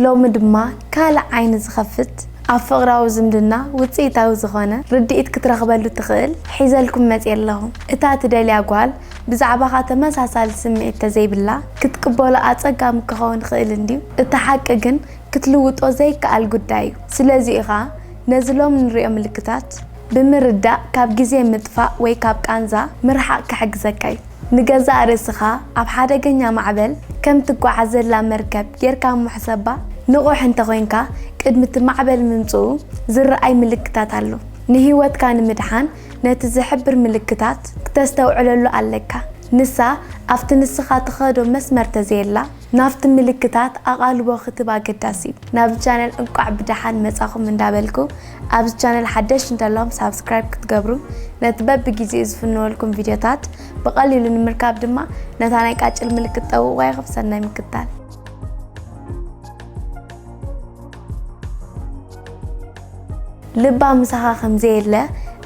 ሎሚ ድማ ካልእ ዓይኒ ዝኸፍት ኣብ ፍቕራዊ ዝምድና ውጽኢታዊ ዝኾነ ርድኢት ክትረኽበሉ ትኽእል ሒዘልኩም መጽየ ኣለኹ። እታ ትደልያ ጓል ብዛዕባኻ ተመሳሳሊ ስምዒት ተዘይብላ ክትቅበሎ ኣጸጋሚ ክኸውን ይኽእል እንድዩ። እቲ ሓቂ ግን ክትልውጦ ዘይከኣል ጉዳይ እዩ። ስለዚ ኢኻ ነዚ ሎሚ ንሪኦ ምልክታት ብምርዳእ ካብ ግዜ ምጥፋእ ወይ ካብ ቃንዛ ምርሓቕ ክሕግዘካ እዩ። ንገዛእ ርእስኻ ኣብ ሓደገኛ ማዕበል ከም ትጓዓዝ ዘላ መርከብ ጌርካ እሞ ሕሰባ። ንቑሕ እንተኾይንካ፣ ቅድሚ እቲ ማዕበል ምምጽኡ ዝረኣይ ምልክታት ኣሎ። ንህይወትካ ንምድሓን ነቲ ዝሕብር ምልክታት ክተስተውዕለሉ ኣለካ። ንሳ ኣብቲ ንስኻ ትኸዶ መስመር ተዘየላ፣ ናብቲ ምልክታት ኣቓልቦ ክትህብ ኣገዳሲ እዩ። ናብዚ ቻነል እንቋዕ ብደሓን መጻኹም እንዳበልኩ፣ ኣብዚ ቻነል ሓደሽቲ እንተለኹም ሳብስክራይብ ክትገብሩ፣ ነቲ በብግዜኡ ዝፍንወልኩም ቪድዮታት ብቐሊሉ ንምርካብ ድማ ነታ ናይ ቃጭል ምልክት ጠውቑዋ ኢኹም። ሰናይ ምክትታል። ልባ ምሳኻ ከም ዘየለ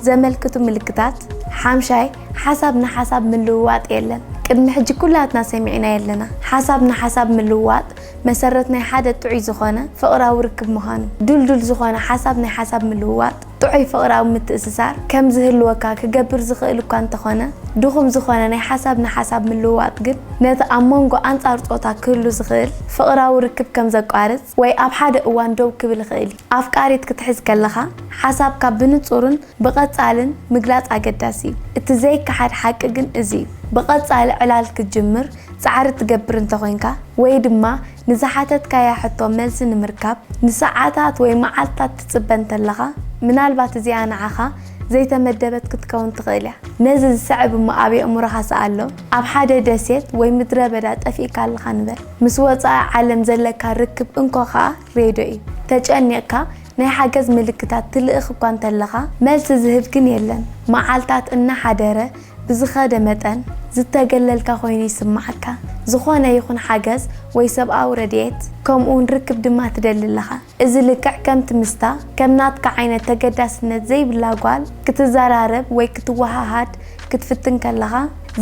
ዘመልክቱ ምልክታት። ሓምሻይ፣ ሓሳብ ንሓሳብ ምልውዋጥ የለን። ቅድሚ ሕጂ ኩላትና ሰሚዕናዮ ኣለና። ሓሳብ ንሓሳብ ምልውዋጥ መሰረት ናይ ሓደ ጥዑይ ዝኾነ ፍቕራዊ ርክብ ምዃኑ። ድልዱል ዝኾነ ሓሳብ ናይ ሓሳብ ምልውዋጥ ጥዑይ ፍቕራዊ ምትእስሳር ከም ዝህልወካ ክገብር ዝኽእል እኳ እንተኾነ፣ ድኹም ዝኾነ ናይ ሓሳብ ንሓሳብ ምልውዋጥ ግን ነቲ ኣብ መንጎ ኣንጻር ጾታ ክህሉ ዝኽእል ፍቕራዊ ርክብ ከም ዘቋርጽ ወይ ኣብ ሓደ እዋን ደው ክብል ይኽእል እዩ። ኣፍቃሪት ክትሕዝ ከለኻ፣ ሓሳብካ ብንጹርን ብቐጻልን ምግላጽ ኣገዳሲ እዩ። እቲ ዘይከሓድ ሓቂ ግን እዚ እዩ። ብቐጻሊ ዕላል ክትጅምር ጻዕሪ ትገብር እንተኾይንካ፣ ወይ ድማ ንዝሓተትካያ ሕቶ መልሲ ንምርካብ ንሰዓታት ወይ መዓልታት ትጽበ እንተለኻ፣ ምናልባት እዚኣ ንዓኻ ዘይተመደበት ክትከውን ትኽእል እያ። ነዚ ዝስዕብ እሞ ኣብ የእምሮኻ ስኣሎ። ኣብ ሓደ ደሴት ወይ ምድረ በዳ ጠፊእካ ኣለኻ ንበል። ምስ ወጻኢ ዓለም ዘለካ ርክብ እንኮ ኸኣ ሬድዮ እዩ። ተጨኒቕካ ናይ ሓገዝ ምልክታት ትልእኽ እኳ እንተለኻ፣ መልሲ ዝህብ ግን የለን። መዓልታት እናሓደረ ብዝኸደ መጠን፣ ዝተገለልካ ኮይኑ ይስምዓካ። ዝኾነ ይኹን ሓገዝ ወይ ሰብኣዊ ረድኤት፣ ከምኡውን ርክብ ድማ ትደሊ ኣለኻ። እዚ ልክዕ ከምቲ ምስታ ከም ናትካ ዓይነት ተገዳስነት ዘይብላ ጓል ክትዘራረብ ወይ ክትወሃሃድ ክትፍትን ከለኻ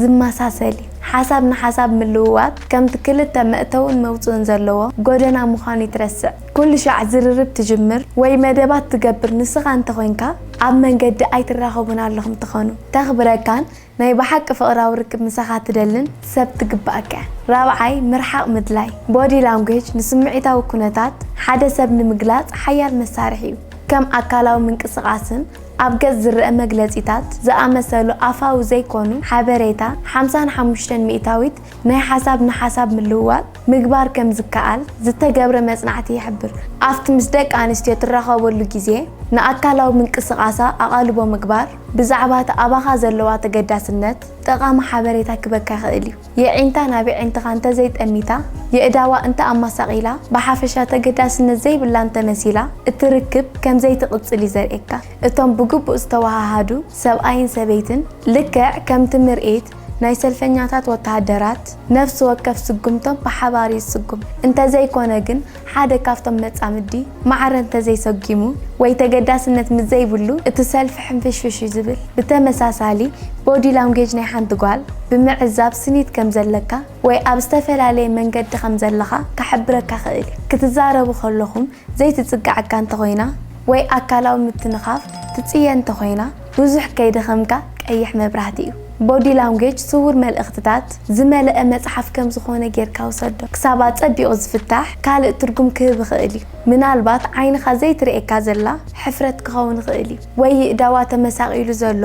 ዝመሳሰል እዩ። ሓሳብ ንሓሳብ ምልውዋጥ ከምቲ ክልተ መእተውን መውጽእን ዘለዎ ጎደና ምዃኑ ይትረስዕ። ኩሉ ሻዕ ዝርርብ ትጅምር ወይ መደባት ትገብር ንስኻ እንተኾይንካ፣ ኣብ መንገዲ ኣይትራኸቡን ኣለኹም ትኾኑ። ተኽብረካን ናይ ብሓቂ ፍቕራዊ ርክብ ምሳኻ ትደልን ሰብ ትግባኣካ እያ። ራብዓይ፣ ምርሓቕ ምድላይ። ቦዲ ላንጉጅ ንስምዒታዊ ኩነታት ሓደ ሰብ ንምግላጽ ሓያል መሳርሒ እዩ። ከም ኣካላዊ ምንቅስቓስን ኣብ ገጽ ዝረአ መግለጺታት ዝኣመሰሉ ኣፋዊ ዘይኮኑ ሓበሬታ፣ ሓምሳን ሓሙሽተን ሚእታዊት ናይ ሓሳብ ንሓሳብ ምልውዋጥ ምግባር ከም ዝከኣል ዝተገብረ መጽናዕቲ ይሕብር። ኣብቲ ምስ ደቂ ኣንስትዮ ትራኸበሉ ግዜ ንኣካላዊ ምንቅስቓሳ ኣቓልቦ ምግባር ብዛዕባ እቲ ኣባኻ ዘለዋ ተገዳስነት ጠቓሚ ሓበሬታ ክበካ ይኽእል እዩ። የዒንታ ናብ የዒንትኻ እንተዘይጠሚታ፣ የእዳዋ እንተኣማሳቒላ፣ ብሓፈሻ ተገዳስነት ዘይብላ እንተመሲላ፣ እቲ ርክብ ከም ዘይትቕጽል እዩ ዘርእየካ። እቶም ብግቡእ ዝተወሃሃዱ ሰብኣይን ሰበይትን፣ ልክዕ ከምቲ ምርኢት ናይ ሰልፈኛታት ወተሃደራት፣ ነፍሲ ወከፍ ስጉምቶም ብሓባር እዩ ዝስጉም። እንተዘይኮነ ግን፣ ሓደ ካብቶም መጻምዲ ማዕረ እንተዘይሰጊሙ ወይ ተገዳስነት ምስ ዘይብሉ፣ እቲ ሰልፊ ሕንፍሽፍሽ እዩ ዝብል። ብተመሳሳሊ፣ ቦዲ ላንጉጅ ናይ ሓንቲ ጓል ብምዕዛብ ስኒት ከም ዘለካ ወይ ኣብ ዝተፈላለየ መንገዲ ከም ዘለኻ ክሕብረካ ይኽእል እዩ። ክትዛረቡ ከለኹም ዘይትጽግዓካ እንተኾይና ወይ ኣካላዊ ምትንኻፍ ትጽየ እንተኾይና፣ ብዙሕ ከይደኸምካ ቀይሕ መብራህቲ እዩ። ቦዲ ላንጉጅ ስዉር መልእኽትታት ዝመልአ መጽሓፍ ከም ዝኾነ ጌርካ ውሰዶ። ክሳብ ኣጸቢቑ ዝፍታሕ ካልእ ትርጉም ክህብ ይኽእል እዩ። ምናልባት ዓይንኻ ዘይትርእየካ ዘላ ሕፍረት ክኸውን ይኽእል እዩ፣ ወይ ይእዳዋ ተመሳቒሉ ዘሎ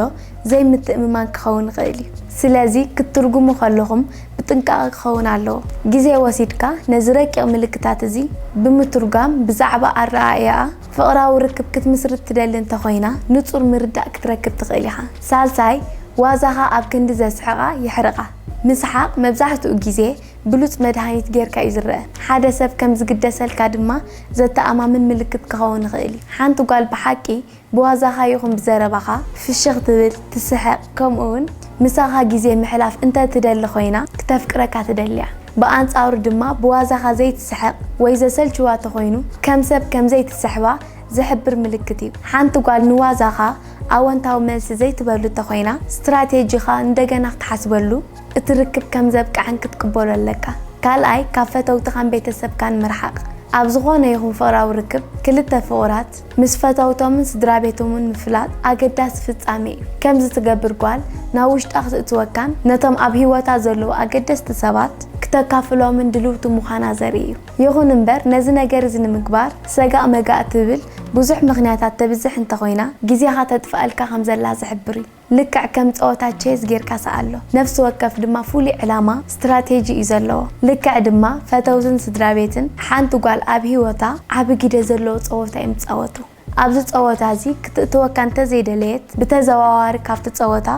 ዘይምትእምማን ክኸውን ይኽእል እዩ። ስለዚ ክትትርጉሙ ከለኹም ብጥንቃቐ ክኸውን ኣለዎ። ግዜ ወሲድካ ነዚ ረቂቕ ምልክታት እዚ ብምትርጓም ብዛዕባ ኣረኣእያኣ ፍቕራዊ ርክብ ክትምስርት ትደሊ እንተኾይና ንጹር ምርዳእ ክትረክብ ትኽእል ኢኻ። ሳልሳይ፣ ዋዛኻ ኣብ ክንዲ ዘስሕቓ የሕርቓ። ምስሓቕ መብዛሕትኡ ግዜ ብሉጽ መድሃኒት ጌርካ እዩ ዝረአ። ሓደ ሰብ ከም ዝግደሰልካ ድማ ዘተኣማምን ምልክት ክኸውን ይኽእል እዩ። ሓንቲ ጓል ብሓቂ ብዋዛኻ ይኹን ብዘረባኻ ፍሽኽ ትብል፣ ትስሕቕ፣ ከምኡ እውን ምሳኻ ግዜ ምሕላፍ እንተ ትደሊ ኮይና፣ ክተፍቅረካ ትደሊ እያ። ብኣንጻሩ ድማ ብዋዛኻ ዘይትስሕቕ ወይ ዘሰልችዋ ተኾይኑ፣ ከም ሰብ ከም ዘይትስሕባ ዝሕብር ምልክት እዩ። ሓንቲ ጓል ንዋዛኻ ኣወንታዊ መልሲ ዘይትበሉ እንተኾይና፣ ስትራቴጂኻ እንደገና ክትሓስበሉ፣ እቲ ርክብ ከም ዘብቅዕን ክትቅበሎ ኣለካ። ካልኣይ፣ ካብ ፈተውትኻን ቤተሰብካን ምርሓቕ። ኣብ ዝኾነ ይኹን ፍቕራዊ ርክብ፣ ክልተ ፍቑራት ምስ ፈተውቶምን ስድራ ቤቶምን ምፍላጥ ኣገዳሲ ፍጻሜ እዩ። ከምዚ ትገብር ጓል፣ ናብ ውሽጣ ክትእትወካን ነቶም ኣብ ህይወታ ዘለዉ ኣገደስቲ ሰባት ክተካፍሎምን ድልውቲ ምዃና ዘርኢ እዩ። ይኹን እምበር፣ ነዚ ነገር እዚ ንምግባር ሰጋእ መጋእ ትብል ብዙሕ ምኽንያታት ተብዝሕ እንተኾይና፣ ግዜኻ ተጥፍኣልካ ከም ዘላ ዝሕብር እዩ። ልክዕ ከም ጸወታ ቼዝ ጌርካ ሰኣሎ። ነፍሲ ወከፍ ድማ ፍሉይ ዕላማ፣ ስትራቴጂ እዩ ዘለዎ። ልክዕ ድማ ፈተውትን ስድራ ቤትን ሓንቲ ጓል ኣብ ህይወታ ዓቢ ግደ ዘለዎ ጸወታ እዮም ዝጻወቱ። ኣብዚ ጸወታ እዚ ክትእትወካ እንተዘይደለየት፣ ብተዘዋዋሪ ካብቲ ጸወታ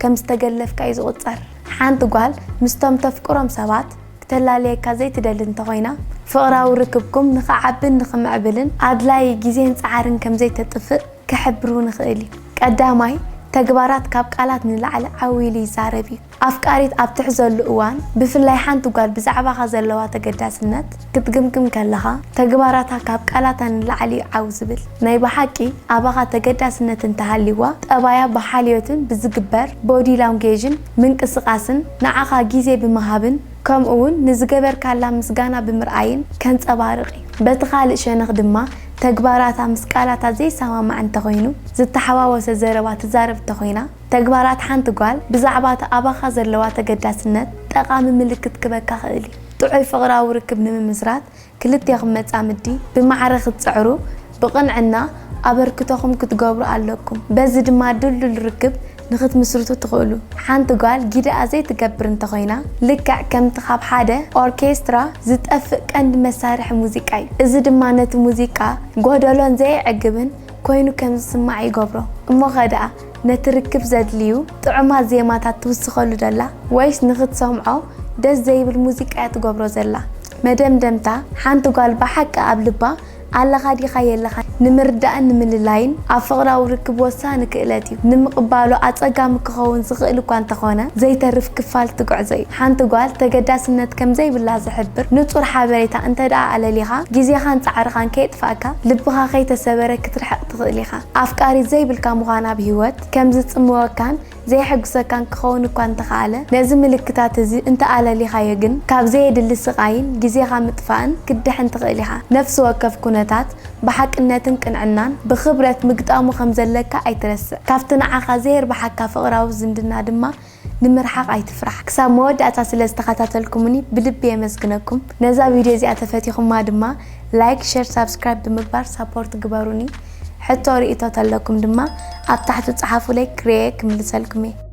ከም ዝተገለፍካ እዩ ዝቑጸር። ሓንቲ ጓል ምስቶም ተፍቅሮም ሰባት ክተላለየካ ዘይትደሊ እንተኾይና፣ ፍቕራዊ ርክብኩም ንኽዓብን ንኽምዕብልን ኣድላዪ ግዜን ጻዕርን ከም ዘይተጥፍእ ክሕብሩ ንኽእል እዩ። ቀዳማይ፣ ተግባራት ካብ ቃላት ንላዕሊ ዓው ኢሉ ይዛረብ እዩ። ኣፍቃሪት ኣብ ትሕዘሉ እዋን፣ ብፍላይ ሓንቲ ጓል ብዛዕባኻ ዘለዋ ተገዳስነት ክትግምግም ከለኻ፣ ተግባራታ ካብ ቃላታ ንላዕሊ እዩ ዓው ዝብል። ናይ ብሓቂ ኣባኻ ተገዳስነት እንተሃልይዋ፣ ጠባያ ብሓልዮትን ብዝግበር ቦዲ ላንጉዌጅን ምንቅስቓስን ንዓኻ ግዜ ብምሃብን ከምኡውን ንዝገበርካላ ምስጋና ብምርኣይን ከንጸባርቕ እዩ። በቲ ካልእ ሸነኽ ድማ፣ ተግባራታ ምስ ቃላታ ዘይሰማማዕ እንተኾይኑ፣ ዝተሓዋወሰ ዘረባ ትዛረብ እንተኾይና፣ ተግባራት ሓንቲ ጓል ብዛዕባ እቲ ኣባኻ ዘለዋ ተገዳስነት ጠቓሚ ምልክት ክበካ ኽእል እዩ። ጥዑይ ፍቕራዊ ርክብ ንምምስራት ክልቴኹም መጻምዲ ብማዕረ ክትጽዕሩ፣ ብቕንዕና ኣበርክቶኹም ክትገብሩ ኣለኩም። በዚ ድማ ድልዱል ርክብ ንኽትምስርቱ ትኽእሉ። ሓንቲ ጓል ጊደኣ ዘይትገብር እንተኾይና፣ ልክዕ ከምቲ ካብ ሓደ ኦርኬስትራ ዝጠፍእ ቀንዲ መሳርሒ ሙዚቃ እዩ። እዚ ድማ ነቲ ሙዚቃ ጎደሎን ዘየዕግብን ኮይኑ ከም ዝስማዕ ይገብሮ። እሞኸ ደኣ ነቲ ርክብ ዘድልዩ ጥዑማት ዜማታት ትውስኸሉ ደላ፣ ወይስ ንኽትሰምዖ ደስ ዘይብል ሙዚቃ እያ ትገብሮ ዘላ? መደምደምታ፣ ሓንቲ ጓል ብሓቂ ኣብ ልባ ኣለኻ ዲኻ የለኻን ንምርዳእን ንምልላይን ኣብ ፍቕራዊ ርክብ ወሳኒ ክእለት እዩ። ንምቕባሉ ኣጸጋሚ ክኸውን ዝኽእል እኳ እንተኾነ፣ ዘይተርፍ ክፋል ትጉዕዞ እዩ። ሓንቲ ጓል ተገዳስነት ከም ዘይብላ ዝሕብር ንጹር ሓበሬታ እንተ ደኣ ኣለሊኻ፣ ግዜኻን ጻዕርኻን ከየጥፋእካ፣ ልብኻ ከይተሰበረ ክትርሕቕ ትኽእል ኢኻ። ኣፍቃሪት ዘይብልካ ምዃን ኣብ ህይወት ከም ዝጽምወካን ዘየሐጉሰካን ክኸውን እኳ እንተኸኣለ፣ ነዚ ምልክታት እዚ እንተ ኣለሊኻዮ ግን፣ ካብ ዘየድሊ ስቓይን ግዜኻ ምጥፋእን ክትድሕን ትኽእል ኢኻ። ነፍሲ ወከፍ ኩነታት ብሓቅነትን ቅንዕናን ብኽብረት ምግጣሙ ከም ዘለካ ኣይትረስዕ። ካብቲ ንዓኻ ዘየርብሓካ ፍቕራዊ ዝምድና ድማ ንምርሓቕ ኣይትፍራሕ። ክሳብ መወዳእታ ስለ ዝተኸታተልኩምኒ ብልቢ የመስግነኩም። ነዛ ቪድዮ እዚኣ ተፈቲኹማ ድማ፣ ላይክ፣ ሸር፣ ሳብስክራይብ ብምግባር ሳፖርት ግበሩኒ። ሕቶ ርእይቶ ተለኩም ድማ ኣብ ታሕቲ ጸሓፉለይ፣ ክሪኤ ክምልሰልኩም እየ።